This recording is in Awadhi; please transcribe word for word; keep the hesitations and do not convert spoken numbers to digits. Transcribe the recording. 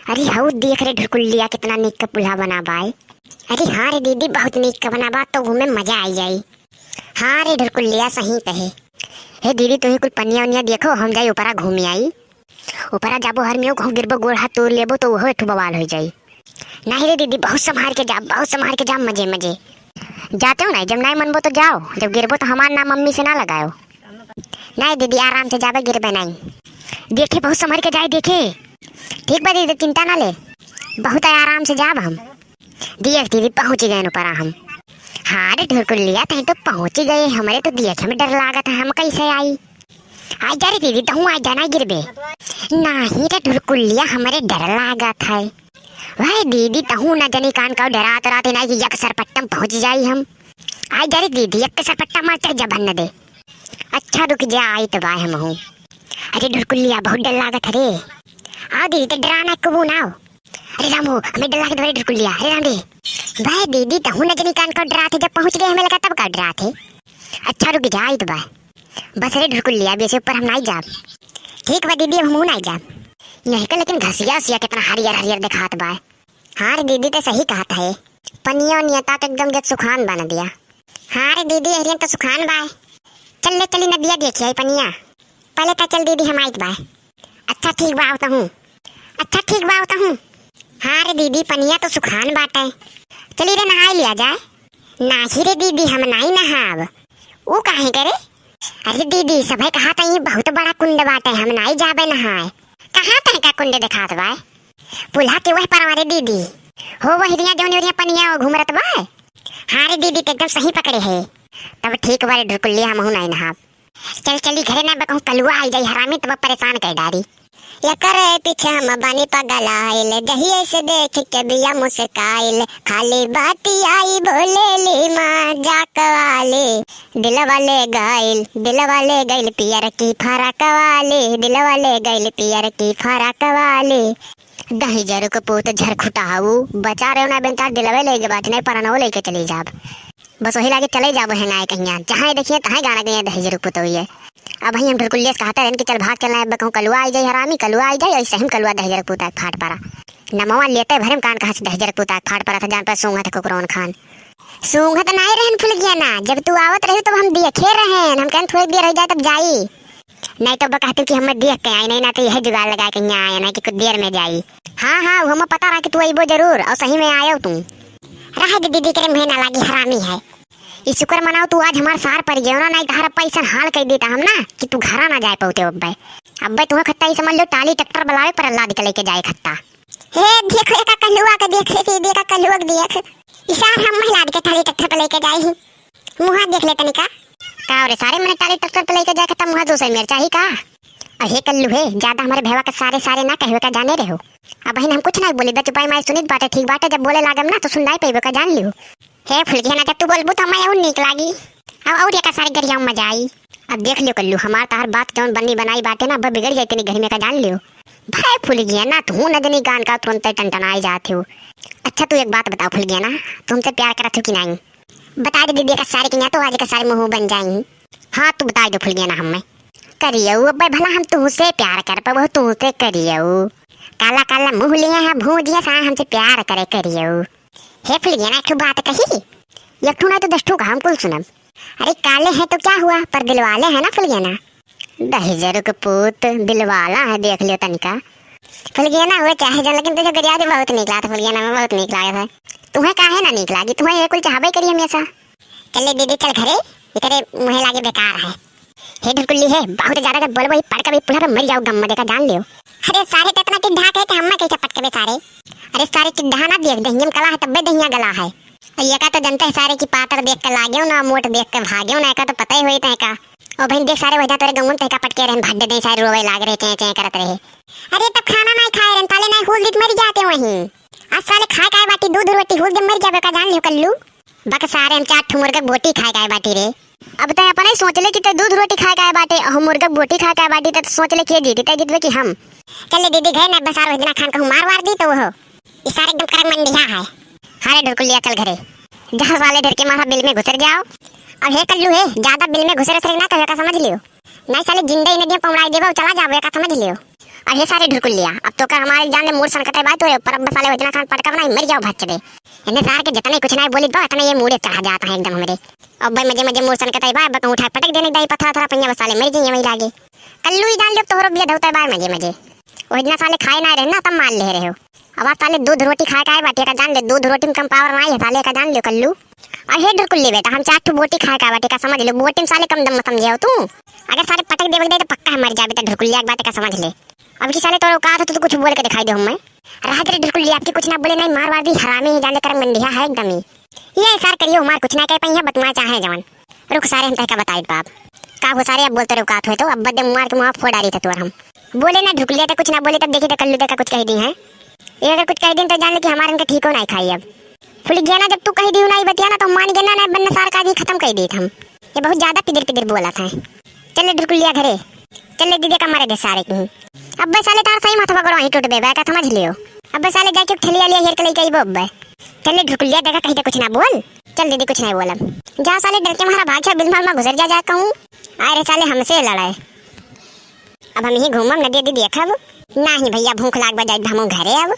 अरे हऊ देख रे ढुरकुल्लिया, कितना नीक का पुल्हा बना बाय। अरे हाँ रे दीदी, बहुत नीक का बना बा, तो घूमे मजा आई जाई। हाँ रे ढुरकुल्लिया, सही कहे। हे दीदी, तुही कुल पनिया उनिया देखो, हम जाई ऊपरा घूमी आई। ऊपरा जाबो हर मेऊ कहूँ गिरबो, गोड़ हाथ तोड़ लेबो तो उहो एक ठो बवाल हो जाई। नहीं रे दीदी, बहुत संभार के जाब, बहुत संभार के जाब, मजे मजे। जाते हो ना, जब नहीं मनबो तो जाओ, जब गिरबो तो हमार नाम मम्मी से ना लगाओ। नहीं दीदी, आराम से जाबे, गिरबे नहीं। देखे, बहुत संभर के जाए, देखे। ठीक बा दीदी, चिंता ना ले, बहुत आराम से जाब हम। देख दीदी, पहुँच गए ऊपर हम। हाँ रे ढुरकुल्लिया, तहीं तो पहुँच गए, हमरे तो देखे में डर लागत है, हम कैसे आई? आई जा रे दीदी, तहूँ आई जा, ना गिरबे। नहीं रे ढुरकुल्लिया, हमरे डर लागत है। वह दीदी, तहूँ न जनी कान का डरात रात नहीं कि एक सरपट्टम पहुँच जाई हम। आई जा रे दीदी, एक सरपट्टा मार चढ़ जा भन्न दे। अच्छा रुक जा, आई तो बाय हमहूँ। अरे ढुरकुल्लिया, बहुत डर लागत है रे। आओ दीदी, तो डराना कबू ना हो। अरे राम हो, हमें डर लागत बा रे ढुरकुल्लिया, अरे राम रे। बाय दीदी, तहूँ न जनी कान का डरात है, जब पहुँच गए हमें लगा तब का डरात है। अच्छा रुक जा, आई तो बाय। बस रे ढुरकुल्लिया, बेसे ऊपर हम नाई जाब। ठीक बा दीदी, अब हमहूँ नाई जाब। यहीं का लेकिन घसिया उसिया कितना हरियर हरियर देखात बा। हाँ रे दीदी, ते सही कहत है, पनिया उनिया ताक एकदम जत सुखान बा नदिया। हाँ रे दीदी, एहरियन तो सुखान बा। चल ले चली नदिया देखी आई पनिया। पहले ता चल दीदी, हम आइत बा। अच्छा ठीक बा, आवत हूँ। अच्छा ठीक बा, आवत हूँ। हाँ रे दीदी, पनिया तो सुखान बाटे। चली रे, नहाई लिया जाए। नाही रे दीदी, हम नाई नहाब। ऊ काहे करे? अरे दीदी, सभे कहा था, "ई बहुत बड़ा कुंड बाटे, हम नाई जाबे नहाए।" कहाँ तहका कुंड देखात बा? पुल्हा के वह परवा रे दीदी। हो वह रिया जौन ओरिया पनिया घुमरत बा। हाँ रे दीदी, ते एकदम सही पकड़े है। तब ठीक बा रे ढुरकुल्ली, हमहू नाई नहाब। चल चली घरे, ना बकहूँ कलुआ आई जाई हरामी, तब परेशान कर डारी। एकरे पीछे हम बानी पगलाइल, जहिए से देख के बिया मुस्काइल। खाली बाती आई बोलेली मजाक वाली, दिलवा ले गइल, दिलवा ले गइल पियर की फरक वाली, दिलवा ले गइल पियर की फरक वाली। दही जरू के पूत झरखुटा हऊ, बचा रहे ना बेंचार, दिलवे ले गए बाटे, नहीं परनवो लेके चली जाब। बस वही लागे चले जाबो है ना कहिया, जहाँ देखिए तहाँ गाना गए दही जरू पुतोइए। अब वही हम ढुरकुल्लिया से कहते रहन कि चल भाग चलना है, अब कहूँ कलुआ आई जाए हरामी, कलुआ आई जाए, ऐसे हम कलुआ दही जरू पुता फाट पड़ा। नमवा लेते भरे में कान कहाँ से दही जरू पुता फाट पड़ा था, जान पर सूंघत है कुकरौन खान। सूंघत नाई रहन फुलगिया ना, जब तू आवत रही तब हम देखे रहन, हम कहन थोड़ी देर हो जाए तब जाई। नहीं तो बा कहती कि हम देख के आई, नहीं ना तो यह जुगाड़ लगा के यहाँ आया ना कि कुछ देर में जाई। हाँ हाँ, वो हमें पता रहा कि तू अइबो जरूर, और सही में आयो तू। रहे दे दीदी, करे मुँहे ना लागी, हरामी है। ई शुक्र मनाओ तू आज हमार सार पर गयो ना, नहीं तो हर पैसा हाल कर देता हम ना कि तू घरा ना जाए पाते अब्बे। अब्बे तुम्हें खत्ता ही समझ लो, टाली ट्रैक्टर बुलावे पर अल्लाह के लेके जाए खत्ता। हे देखो एका कल्लुआ के देख, हे देखा कल्लुआ के देख। ई सार हम महिला के टाली ट्रैक्टर पर लेके जाए ही। मुँहा देख ले तनिका। का रे सारे, मने टाली ट्रैक्टर पे लेके जाए खत्ता, मुँहा दूसरे मेर चाही का? अहे कल्लू हे, ज्यादा हमारे भैया के सारे सारे ना कहवे का, जाने रहो। अब बहिन हम कुछ ना बोली, बस चुपाई माई सुनित बाटे, ठीक बाटे, जब बोले लागम ना तो सुन नाई पइबे का, जान लियो। हे फुलगिया ना, जब तू बोलबू तो हमें और नीक लागी। अब और एका सारे गरिया में मजा आई। अब देख लियो कल्लू, हमार तहार बात जौन बनी बनाई बाटे ना, अब बिगड़ जाए तनी घर में का, जान लियो। भाई फुलगिया ना, तू न जनी गान का तुरंत टनटनाई जात हो। अच्छा तू एक बात बताओ फुलगिया ना, तू हमसे प्यार करत हो कि नहीं? बता दे दीदी का सारे के यहाँ तो आज का सारे मुँह बन जाई। हाँ तू बता दो फुलगिया ना हमें। करियऊ अब्बे भला हम तुहसे प्यार कर पाबो, तुहसे करियऊ। काला काला मुँह लिए है भूजिया सा हमसे प्यार करे करियऊ। हे फुलगिया ना एक ठो बात कही, एक ठो ना तो दस ठो का हम कुल सुनब। अरे काले हैं तो क्या हुआ, पर दिलवाले हैं ना फुलगिया ना। दहिजर के पूत दिलवाला है, देख लियो तनिका। फुलगिया ना हुए चाहे जन, लेकिन तुझे गरिया दे बहुत नीक लागत, फुलगिया ना में बहुत नीक लागत है। तुम्हें काहे ना नीक लागी, तुम्हें ये कुल चाहबे करी हमेशा। चल ले दीदी, चल घरे, इतरे मुँहे लागे बेकार है। हे ढुरकुल्ली हे, बहुत ज्यादा जब बोलबो ही पटकबे पुल्हा पे मर जाओ गम में, देखा जान लियो। अरे सारे तो इतना टिड्ढा के, के हम्मा कैसे पटकबे सारे? अरे सारे टिड्ढा ना देख, दहिया में कला है तब्बे दहिया गला है। और ये का तो जनते है सारे की पातर देख के लागेउ ना, मोट देख के भागेउ ना, एका तो पता ही होई तहका। ओ बहन देख सारे वजह तोरे गंगुन तहका पटके रहन, भड्डे दे सारे रोवे लाग रहे, चें चें करत रहे। अरे तब खाना नहीं खाए रहन, ताले नहीं हुल दित मर जाते वहीं। आज साले खाए काए बाटी दूध रोटी हुल दे मर जाबे का जान लियो कल्लू। बक सारे हम चार ठो मुर्गा के बोटी खाए काए बाटी रे। अब तैं अपने ही सोच ले कि तैं दूध रोटी खाए काए बाटे, अहो मुर्गा के बोटी खाए काए बाटी, तैं सोच ले के जीती, तैं जीतबे कि हम? चल ले दीदी घर ना बसार इतना खान कहूँ मार वार दी तो वो। ई सारे एकदम करक मंडिया है। हाँ रे ढुरकुलिया चल घरे। जहाँ साले ढेर के माथा बिल में घुसर जाओ। अब हे कल्लू हे, ज्यादा बिल में घुसरे से ना तो का समझ लियो। नहीं साले जिंदे ही नदियाँ पौड़ाई देबो, चला जाबो, एका समझ लियो। अब हे सारे ढुरकुल्लिया, अब तो का हमारे जान ले मूड़ सनकतै बा तोरे ऊपर, अब साले इतना खान पटकब ना, मर जाओ भच्च दे। इन्हें सार के जितने कुछ ना बोलित बा, इतने ये मूड़े चढ़ा जात हैं एकदम हमरे। अब भाई मजे मजे मूड़ सनकतै बा, अब कहूँ उठा के पटक देने दाई पथरा थरा पहिया, बस साले मर जाइए वही लागे। कल्लू ही जान ले अब तोहरो बिया धौतै बा मजे मजे। वो इतना साले खाए ना रहे ना, तब मार ले रहे हो। अब आज साले दूध रोटी खाए का है बाटी का जान ले, दूध रोटी में कम पावर ना है साले का जान ले कल्लू। और हे ढुरकुल्ली बेटा, हम चार ठो बोटी खाए का बाटी का समझ ले, बोटी में साले कम दम मत समझे हो तू। अगर साले पटक देवे दे तो पक्का है मर जाबे, तो ढुरकुल्लिया एक बात का समझ ले। अब की साले तोर औकात हो तो तू कुछ बोल के दिखाई दे हमें। राहत रे ढुरकुल्ली, आपकी कुछ ना बोले, नहीं मार वार दी, हरामी है, जान ले करम गंडिया है एकदम ही। ये सार करियो मार कुछ ना कह पाई है, बतुआ चाहे जवान। रुक सारे हम तहका बताई बाप। का हो सारे, अब बोलते रहो औकात हो तो, अब बदे मार के मुँह फोड़ डारी था तोर हम। बोले ना ढुरकुल्लिया तो कुछ ना बोले, तब देखी तो कल्लू देखा कुछ कह दी है। ये अगर कुछ कह दी तो जान ले कि हमारे इनका ठीक हो ना खाई अब। फुल गया ना, जब तू कह दी ना ये बतिया ना तो मान गया ना, ना बनना सार का भी खत्म कर दी हम। ये बहुत ज्यादा पिदिर पिदिर बोला था। चल ले ढुरकुलिया घरे, चल ले दीदी का मारे दे सारे की। अब्बे साले तार सही माथा पकड़ो, वहीं टूट बे, का समझ लियो। अब्बे साले जाके ठेलिया लिया हेर के लेके आइबो अब्बे। चल ले ढुरकुलिया देखा कहीं तो कुछ ना बोल। चल दीदी कुछ नहीं बोलब। जा साले डर के मारा भाग गया, बिलमल में घुसर जा कहूँ। अरे साले हमसे लड़ाए। अब हम ही घूमम नदी दीदी देखब। नाही भैया भूख लाग बजाई हम घरे अब।